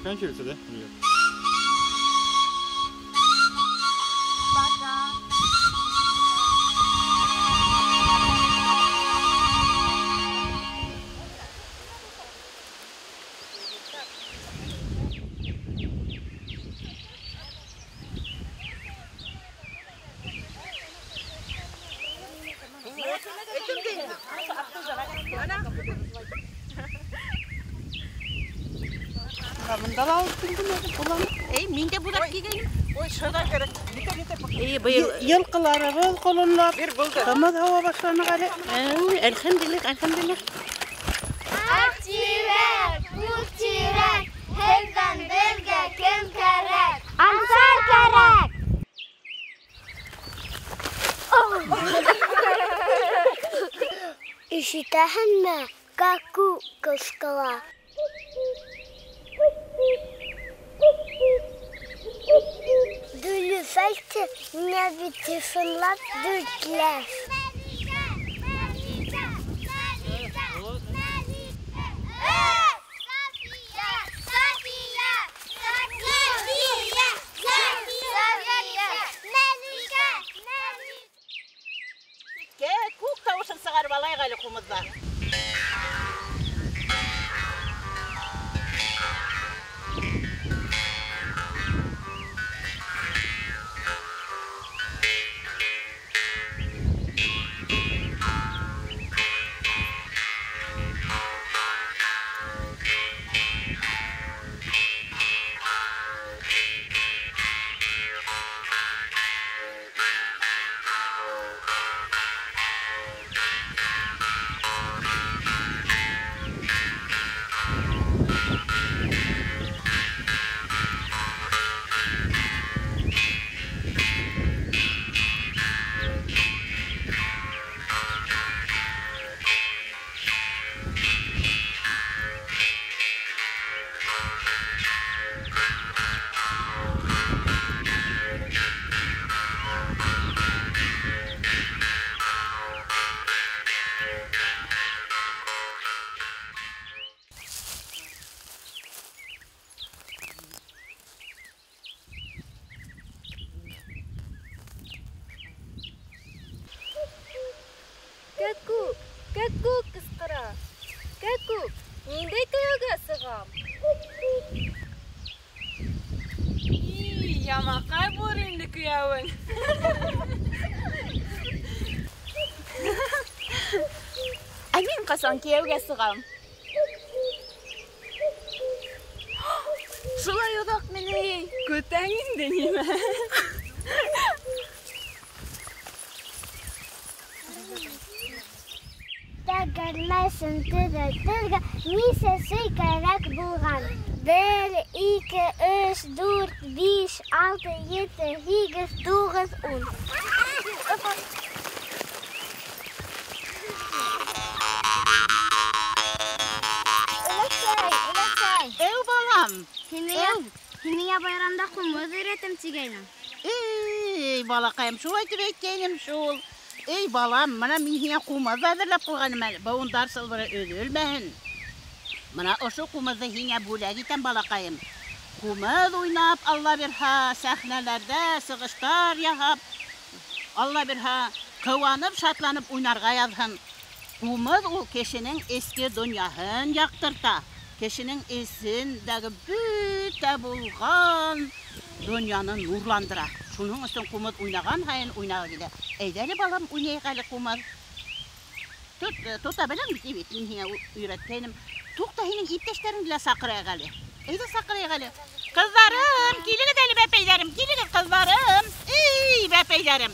Заканчивается, да? Нет. Пока. Эй, мин дә бүләк кигәйнем. Ой, шыға кәрәк. Нитә. Эй, быйыл Йылҡыларыбыҙ ҡолонлап, ҡымыҙ һауа башланыҡ әле. Әлхәмдүлилләһ, әлхәмдүлилләһ. Аҡ тирәк, күк тирәк, һеҙҙән беҙгә кем кәрәк? Ансар кәрәк. Ишетәһеңме? Кәкүк ҡысҡыра. Дөрөҫ әйтте, миңә бит чынлап дүртләр. Мәликә, Мәликә, Мәликә, Сафия, Сафия, Сафия, Сафия, Мәликә, Мәликә. Кәкүк тауышын сығарып алайыҡ әле ҡумыҙҙа. Кәкүк, кәкүк ҡысҡыра. Кәкүк, ниндәй кейәүгә сығам? И, ямаҡай булыр инде кейәүең. Ә мин ҡасан кейәүгә сығам? Шулай оҙаҡ мине көтәң инде нимә? Тәгәрмәсен төҙәтергә нисәсе кәрәк булған? 1, 2, 3, 4, 5, 6, 7, 8, 9, 10. Өләсәй, өләсәй. Эу, балам. Һинеңә байрамда ҡумыҙ өйрәтәм тигәйнең. Эй, балаҡайым, шулай тип әйткәйнем шул. Эй, балам, мына мин һиңә ҡумыҙ әҙерләп ҡуйғаным әле. Быуындар сылбыры өҙөлмәһен. Мына ошо ҡумыҙҙы һиңә бүләк итәм, балаҡайым. Ҡумыҙ уйнап, Алла бирһә, сәхнәләрҙә сығыштар яһап, Алла бирһә, ҡыуанып, шатланып уйнарға яҙһын. Ҡумыҙ ул кешенең эске донъяһын яҡтырта. Кешенең эсендәге бөтә булған донъяны нурландыра. Шуның өсөн ҡумыҙ уйнаған һайын уйнағы килә. Әйҙә әле, балам, уйнайыҡ әле ҡумыҙ. Тота беләм бит, бит, мин һиңә өйрәткәйнем. Туҡта, һинең иптәштәреңде лә саҡырайыҡ әле. Әйҙә саҡырайыҡ әле. Ҡыҙҙарым, килегеҙ әле, бәпәйҙәрем, килегеҙ, ҡыҙҙарым. Эй, бәпәйҙәрем.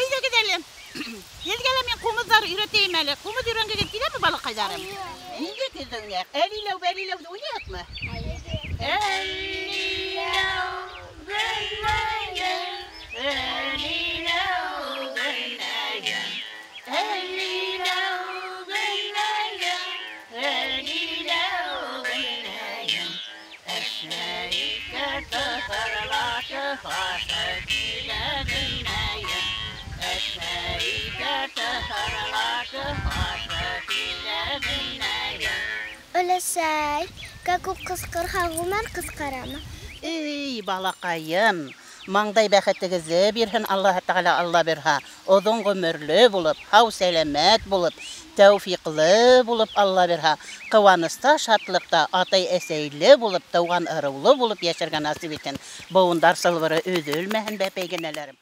Әйҙәгеҙ әле. Һеҙгә лә мин ҡумыҙҙар өйрәтәйем әле. Ҡумыҙ өйрәнгегеҙ киләме, балаҡайҙарым? Ниндәй көйҙө уйнайыҡ? Әлиләү, бәлиләүҙе уйнайыҡмы? Әлиләү, белмәйем, әлиләү, белмәйем, әлиләү, белмәйем, әлиләү, белмәйем. Әсмәйкә тыпырлатып ашы килә белмәйем. Әсмәйкә тыпырлатып ашы килә белмәйем. Өләсәй, Кәкүк ҡысҡырһа, ғүмер ҡыҫҡарамы? Эй, балаҡайым, маңдай бәхетегеҙҙе бирһен Аллаһы Тәғәлә, Алла бирһә. Оҙон ғүмерле булып, һау сәләмәт булып, тәүфиҡлы булып Алла бирһә. Ҡыуаныста, шатлыҡта атай-әсәйле булып, тыуған ырыулы булып йәшәргә насип итһен. Быуындар сылбыры өҙөлмәһен, бәпәйгенәләрем.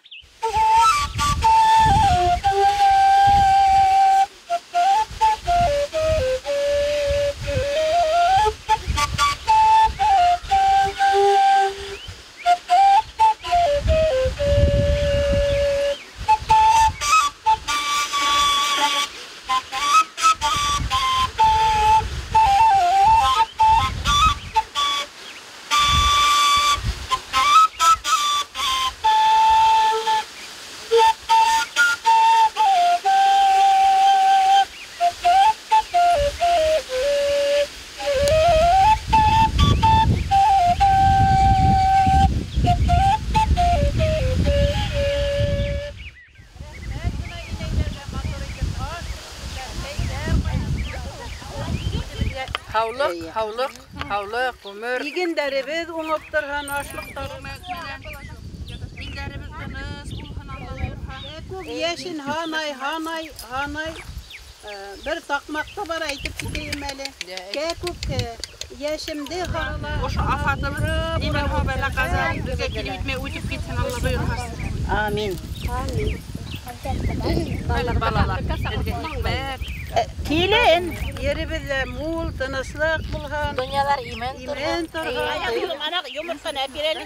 Һаулыҡ, һаулыҡ, һаулыҡ, ғүмер. Игендәребеҙ уңып торһон, ашлыҡтарыбыҙ менән. Илдәребеҙ тыныс булһын, Алла бойорһа. Күп йәшен һанай, һанай, һанай. Бер таҡмаҡта бар, әйтеп китәйем әле. Кәкүк йәшемде һала. Ошо афатыбыҙ, нимә бәлә ҡаза беҙгә килеп етмәй үтеп китһен, Алла бойорһа. Амин. Амин. Балалар, беҙгә икмәк. Килен, еребеҙҙә мул, тыныслыҡ булһын. Донъялар имен торһон. Ана йомортҡаны әпир әле.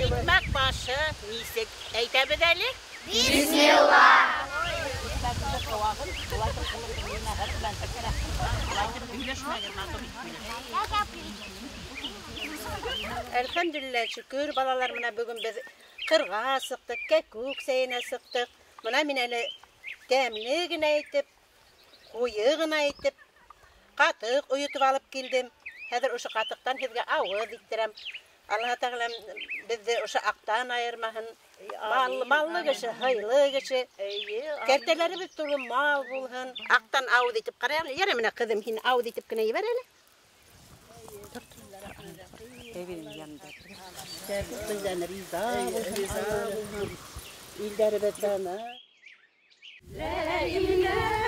Икмәк башы нисек әйтәбеҙ әле? Бисмилла. Әлхәмдүлилләһ, шөкөр, балалар, мына бөгөн беҙ ҡырға сыҡтыҡ, кәкүк сәйенә сыҡтыҡ. Мына мин әле тәмле генә итеп, ҡуйы ғына итеп, ҡатыҡ ойотоп алып килдем. Хәҙер ошо ҡатыҡтан һеҙгә ауыҙ иттерәм. Аллаһ Тәғәләм беҙҙе ошо аҡтан айырмаһын. Маллы кеше, һыйлы кеше. Кәртәләребеҙ тулы мал булһын. Аҡтан ауыҙ итеп ҡарай әле. Ярай, менә ҡыҙым, һин ауыҙ итеп кенә ебәр әле. Беҙҙән риза булһын, илдәребеҙ тыныс. Ла илаһа